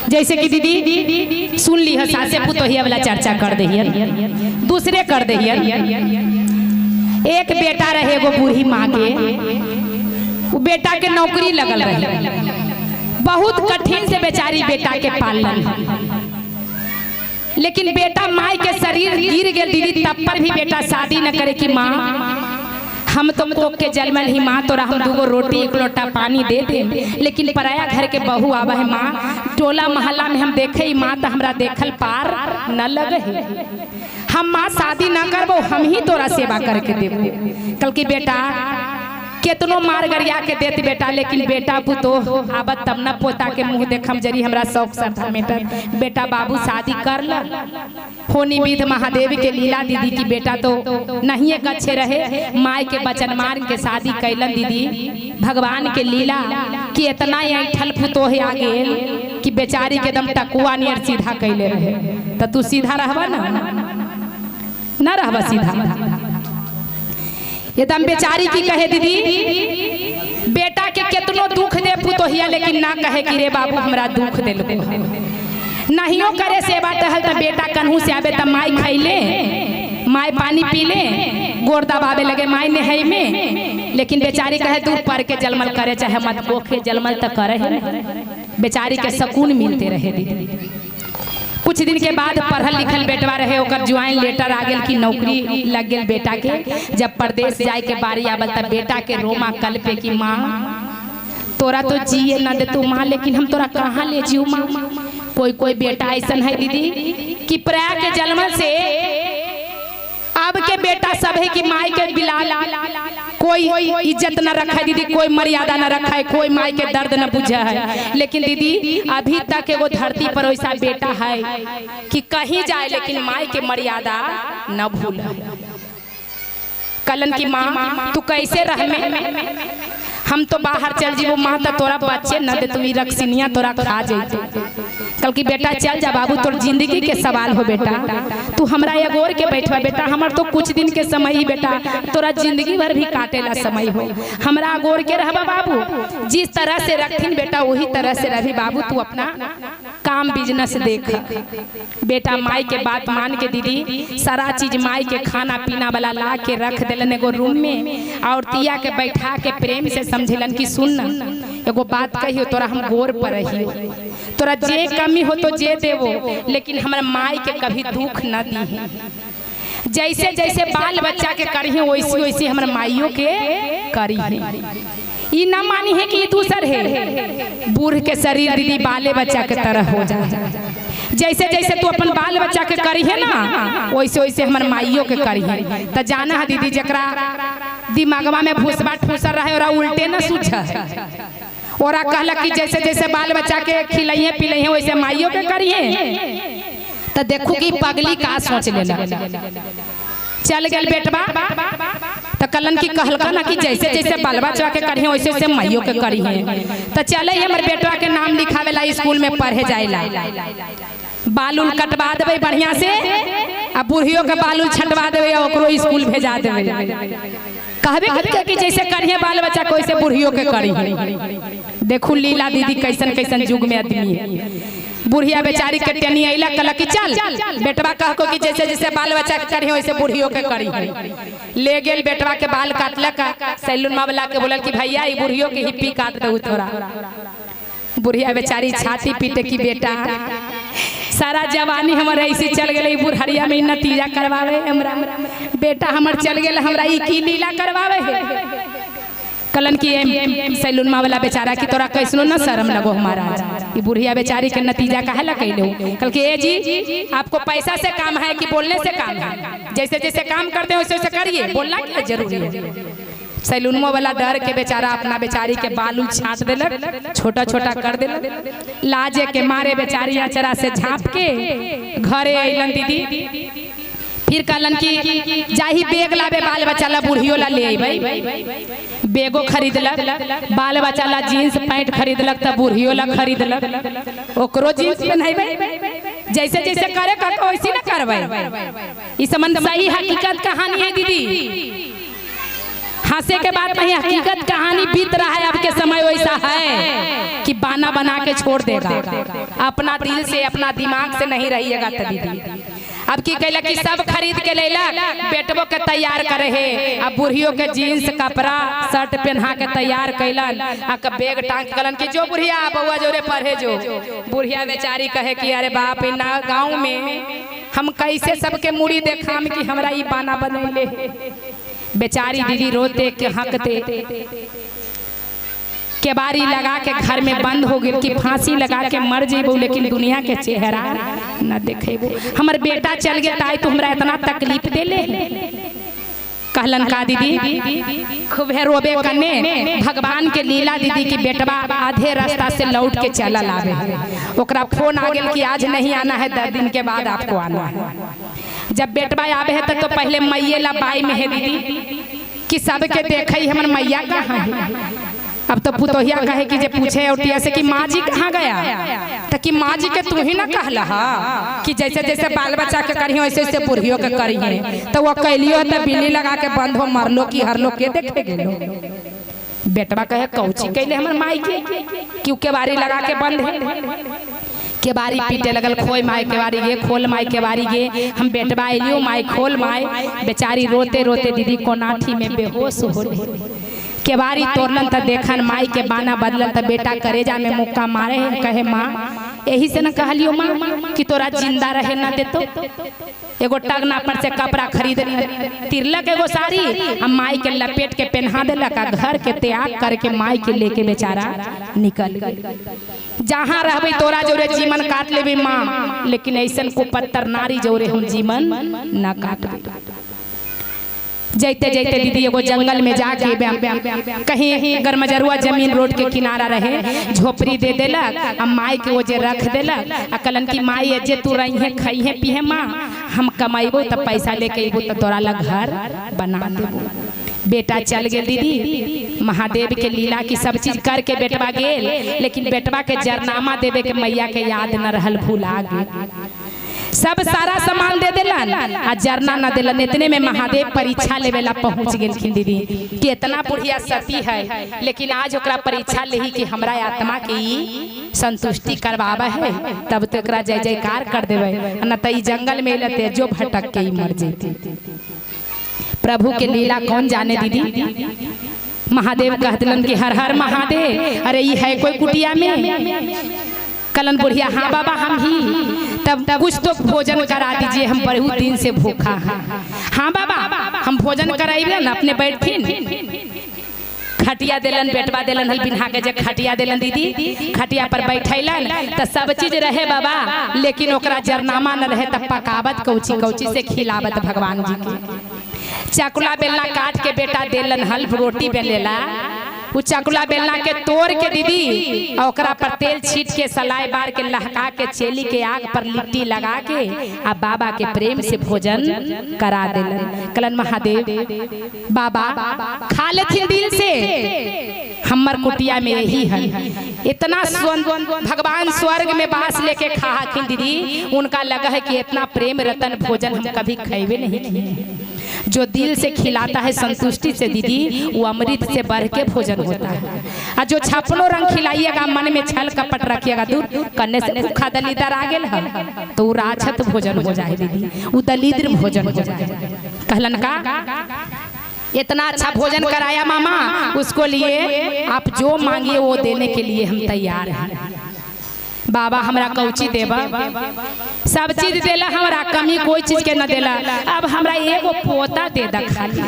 जैसे कि दीदी सुन ली है, सासे पुतोहिया वाला चर्चा कर दहियन, दूसरे कर दहियन। एक बेटा रहे एगो बूढ़ी माँ के, वो बेटा के नौकरी लगल रहे। बहुत कठिन से बेचारी बेटा के पालन, लेकिन बेटा माई के शरीर गिर गया दीदी, तब पर भी बेटा शादी न करे कि माँ हम तो कोख के जलमल ही माँ, तोरा हम दूगो रोटी एक लोटा पानी दे दे, लेकिन पराया घर के बहू आवा है माँ, टोला मोहल्ला में हम देखे ही माँ तो हमरा देखल पार न लगे है, हम माँ शादी न करबो, हम ही तोरा सेवा करके देबो। कल की बेटा केतनो मार गरिया के देत बेटा, लेकिन बेटा पुतो आबत तब न पोता के मुंह देखम जरी हमरा शौक श्रद्धा मेटत। बेटा बाबू शादी कर ल। होनी विध महादेव के लीला दीदी की बेटा तो नहीं अच्छे रहे, माई के बचन मार के शादी कैलन दीदी। भगवान के लीला कि इतना ऐठल पुतो है आ गेल कि बेचारी के एकदम टकुआ नियर सीधा कैले रहे। तो तू सीधा रहबा ना, ना रहबा सीधा। एकदम बेचारी की कहे दीदी बेटा के केतनो दुख दे पुतोहिया, लेकिन ना कहे कि रे बाबू हमरा दुख देलको। नहियो करे सेवा टहल त बेटा कन्हू से आवे त माई खैले, माई पानी पीले, गोर दबावे लगे माई नहई में, लेकिन बेचारी कहे दूर पर के जलमल करे चाहे मत कोखे जलमल त करे है। बेचारी के सकून मिलते रहे दीदी। कुछ दिन के बाद पढ़ल लिखल बेटवा रहे, ओकर ज्वाइन लेटर आ गेल कि नौकरी लग गेल बेटा के। जब परदेश जाए के बारी आवल तब बेटा के रोमा कल पे कि माँ तोरा तो जिए न दे तू माँ, लेकिन हम तोरा कहाँ ले जीव माँ। कोई कोई बेटा ऐसा है दीदी कि प्राय के जन्म से अब के बेटा सब है कि माई के बिलाल कोई इज्जत न रखा है दीदी, कोई मर्यादा न रखा है, कोई माई के दर्द न बुझा है। लेकिन दीदी अभी तक एगो धरती पर वैसा बेटा है कि कहीं जाए लेकिन माई के मर्यादा न भूल। कलन की माँ तू कैसे रह में, हम तो बाहर चल जीवो माँ तो तोरा बच्चे न दे, तू रक्सिनिया तोरा खा जैतो। कल की बेटा चल जा बाबू, तोर जिंदगी के सवाल हो बेटा, तू हमरा अगोर के बैठवा बेटा, हमर तो कुछ दिन के समय ही बेटा, तोरा जिंदगी भर भी काटेला समय हो, हमरा अगोर के रहबा बाबू, जिस तरह से रखथिन बेटा वही तरह से रही बाबू, तू अपना काम बिजनेस देख। बेटा माई के बात मान के दीदी सारा चीज माई के खाना पीना वाला ला के रख दिलन एगो रूम में, और तिया के बैठा के प्रेम से समझेलन कि सुन एगो बात कहियो, तोरा हम गोर पर रही, तोरा जे कमी हो तो जे देवो, लेकिन हमरा माई के कभी दुख न दी। जैसे जैसे बाल बच्चा के करी वैसी वैसी हमरा माइयों के करी। ई न मानी है कि ये दूसर है, बूढ़ के शरीर दीदी बाले बच्चा के तरह हो जाए। जैसे जैसे तू अपन बाल बच्चा के करी है ना वैसे वैसे हमार माइयों के करी है। तो जाना है दीदी जकरा दिमागवा में भूसबा ठूसर रहे और उल्टे न सूझ है, और कहला कि जैसे जैसे बाल बच्चा के खिलाइए पिलाइए वैसे माइयों के करिए। तो देखो कि पगली का सोच लेला। चल गल बेटवा तो कलन की कहलका ना कि जैसे जैसे बाल बच्चा के करिए वैसे वैसे माइयों के करिए। तो चले हमर बेटवा के नाम लिखावेला स्कूल में पढ़े जाएला, बाल उल कटवा देवे बढ़िया से, आ बूढ़ियों के बाल उल छटवा देवे और ओकरो स्कूल भेजा देवे। कहबे करते कि जैसे करिए बाल बच्चा को वैसे बूढ़ियों के करिए। देखू लीला दीदी कैसन कैसन युग में आदमी है। बुढ़िया बेचारी के टेनी अइला कहला कि चल बेटवा कहको कि जैसे जैसे बाल बच्चा के करिए वैसे बूढ़ियों के करिए। ले गेल बेटवा के बाल काटलक, सैलून वाला के बोलल कि भैया ई बूढ़ियों के हिप्पी काट दू थोड़ा। बुढ़िया बेचारी छाती पीटे की बेटा सारा जवानी हमर ऐसे चल गए, बुढ़िया में नतीजा करवावे हमरा, बेटा हमर चल गेल हमरा ई की लीला करवावे है। कलन की सैलून वाला बेचारा की तोरा कैसनो न शर्म लगो हमारा, ये बुढ़िया बेचारी के नतीजा काहे ला कैले। कल के ए जी आपको पैसा से काम है कि बोलने से काम है, जैसे जैसे काम करते हैं वैसे वैसे करिए, बोलना क्या जरूरी है। सैलून वाला डर के बेचारा अपना बेचारी के बाल उल छाट देलक, छोटा छोटा कर देलक, लाजे के मारे बेचारी अचरा से झाँप के घरे अइलन दीदी। फिर कहलन कि जाही बेग लाबे बाल बच्चा ला बूढ़ियो ला ले अइबै, बेगो खरीदलक, बाल बच्चा ला जीन्स पैंट खरीदलक त बूढ़ियो ला खरीदलक, ओकरो जीन्स पहनैबै। जैसे जैसे करे का वैसे ना करबै। ई समन सही हकीकत कहानी है दीदी, हंसे के बात नहीं, हकीकत कहानी बीत रहा है। अब के समय वैसा है कि बाना बाना बना के छोड़ देगा। अपना दिल से अपना दिमाग से नहीं रहिएगा तो दीदी। अब की कहला कि सब खरीद के लैलक, बेटबो के तैयार करे है, अब बुढ़ियों के जीन्स कपड़ा शर्ट पहना के तैयार कैलन, आ के बैग टांग कलन कि जो बुढ़िया बउआ जोरे पढ़े जो। बुढ़िया बेचारी कहे कि अरे बाप ना गाँव में हम कैसे सबके मुड़ी देखाम कि हमरा ई बाना बनैले। बेचारी दीदी रोते के हकते केबारी लगा के घर में बंद हो गई कि फांसी लगा के मर जेबो, लेकिन दुनिया के चेहरा न देखेबो। हमर बेटा चल गया ताई तो हमरा इतना तकलीफ देले। कहलन का दीदी खूब है रोबे कने भगवान के लीला दीदी की बेटवा आधे रास्ता से लौट के चला आवे। ओकरा फोन आ गेल कि आज नहीं आना है, 10 दिन के बाद आपको आना है। जब बेटवा आवे है तो पहले मैये ला बाई में है दीदी कि सबके देखे हमर मैया कहाँ है। अब तो पुतोहिया कहे कि जे पूछे औटिया से कि माँ जी कहाँ गया, तो कि माँ जी के तू ही ना कहला कि जैसे जैसे बाल बच्चा के करियो वैसे वैसे बुढ़ियों के करिए, तो वो कैलियो तो बिल्ली लगा के बंद हो मरलो कि हरलो के देखे गेलो। बेटवा कहे कौची कैले हमर माई के क्यों केबारी लगा के बंद है। केबारी पीटे लगल, खोल माई केबारी गे, खोल माई केबारी गे, हम बेटवा एलियो माई खोल माई। बेचारी रोते रोते दीदी कोनाठी में बेहोश हो गई। केबारी तोड़लन त देखन माई के बाना बदलन त बेटा करेजा में मुक्का मारे है। कहे माँ यही से न कहलियो माँ कि तोरा जिंदा रहे न देतो। एगो टगना पर से कपड़ा खरीद तिरलक एगो साड़ी आ माई के लपेट के पहना देलक आ घर के त्याग करके माई के लेके बेचारा निकल गई। जहाँ रहबे तोरा जोरे जीवन काट लेबे माँ, लेकिन ऐसन को पत्थर नारी जोरे हम जीवन न काटबे। जैते जैते दीदी एगो जंगल में जाके कहीं गरमजरुआ जमीन रोड के किनारा रहे, झोपड़ी दे देलक आ माई के वो जे रख देलक आ कहलन कि माई जे तू रही है खई है पीहे माँ, हम कमाइबो तब पैसा लेके अबो तो तोरा ला घर बना देबो। बेटा चल गेल दीदी महादेव के लीला की सब चीज करके बेटवा गेल, लेकिन बेटवा के जरनामा देवे के मैया के याद न रहल, भूला गेल। सब सारा सामान दे देलन आ जरना न देलन। इतने में महादेव परीक्षा लेवेला पहुंच गेलखिन दीदी कि इतना बुढ़िया सती है, लेकिन आज ओकरा परीक्षा लेही कि हमरा आत्मा के ई संतुष्टि करवावे है तब तो एकरा जय जयकार कर देवे, न त ई जंगल में लते जो भटक के ई मर जेती। प्रभु के लीला कौन जाने दीदी। महादेव कह दिलन कि हर हर महादेव, अरे ई है कोई कुटिया में? कलन बुढ़िया हाँ बाबा हम ही, तब कुछ तो भोजन करा दीजिए, हम बहुत दिन से भूखा हैं। हाँ बाबा हम भोजन कराइबे ना, अपने बैठथिन। खटिया देलन बेटवा देलन हल बिन्हा के जे खटिया देलन दीदी, खटिया पर बैठैलन त सब चीज रहे बाबा, लेकिन ओकरा जरनामा न रहे तब पकावत कौची कौची से खिलावत भगवान जी के। चकुला बेलना काट के बेटा देलन हल रोटी बेलेला, उ चकुला बेलना के तोड़ के दीदी ओकरा पर तेल छीट के सलाई बार के लहका के चेली के आग पर लिट्टी लगा के आ बाबा के प्रेम से भोजन करा देलन। कलन महादेव बाबा खा लेथिन दिल से, हमर कुटिया में यही है। इतना भगवान स्वर्ग में बास लेके खा हथिन दीदी, उनका लगा है कि इतना प्रेम रतन भोजन हम कभी खैबे नहीं किए। जो दिल से खिलाता है संतुष्टि से दीदी, वो अमृत से बढ़ के भोजन होता है। और जो छापनो रंग खिलाइएगा मन में छल कपट रखिएगा दूर करने से भूखा दलिदर आ गेल है तो वो राक्षस भोजन हो जाए दीदी, वो दलिद्र भोजन हो जाए। कहलन का इतना अच्छा भोजन कराया मामा, उसको लिए आप जो मांगिए वो देने के लिए हम तैयार हैं। बाबा हमरा कौची देबा, सब चीज देला हमरा, कमी कोई चीज के न देला, अब हमरा एगो पोता दे दा, खाली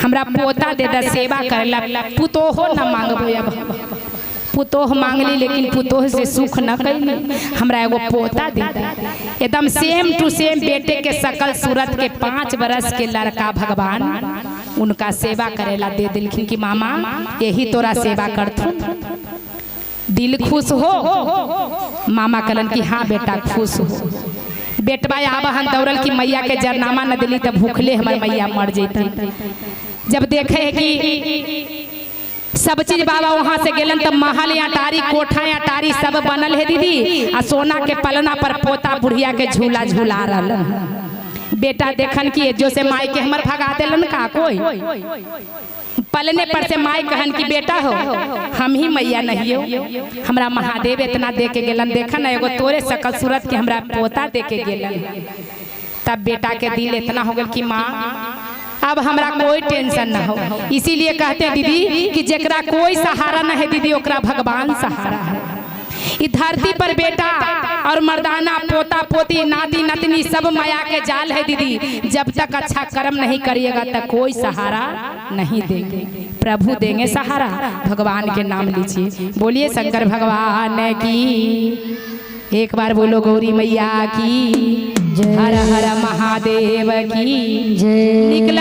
हमरा पोता दे दा सेवा करेला, पुतोहो न मांगबो। अब पुतोह मांगली लेकिन पुतोह से सुख न कैली, हमरा एगो पोता दे दा। एकदम सेम टू सेम बेटे के शकल सूरत के 5 बरस के लड़का भगवान उनका सेवा करेला दे दिलखिन कि मामा यही तोरा सेवा करथुन, दिल खुश हो। मामा कहलन कि हाँ बेटा खुश हो। बेटवा आब हन दौड़ल कि मैया के जरनामा न दिली तो भूखले हमर मैया मर जैतन। जब देखे है कि सब चीज बाबा वहाँ से गेलन तब महल अटारी कोठा अटारी सब बनल है दीदी, आ सोना के पलना पर पोता बुढ़िया के झूला झूला रहलन। बेटा देखन कि जो से माई के हमर भगा देलन का कोई पलने पर से माई कहन कि बेटा हो, हम ही मैया नहीं हो, हमरा महादेव इतना दे के गेलन, देखा ना एगो तोरे सकल सूरत के हमरा पोता दे के गेलन। तब बेटा के दिल इतना हो गल कि माँ अब हमरा कोई टेंशन ना हो। इसीलिए कहते हैं दीदी कि जेकरा कोई सहारा न है दीदी, ओकरा भगवान सहारा है। इ धरती पर बेटा और मर्दाना, पोता पोती, नाती नतनी सब माया के जाल है दीदी। जब तक अच्छा कर्म नहीं करिएगा तब कोई सहारा नहीं देंगे, प्रभु देंगे सहारा। भगवान के नाम लीजिए, बोलिए शंकर भगवान की, एक बार बोलो गौरी मैया की, हर हर महादेव की। जय। निकला।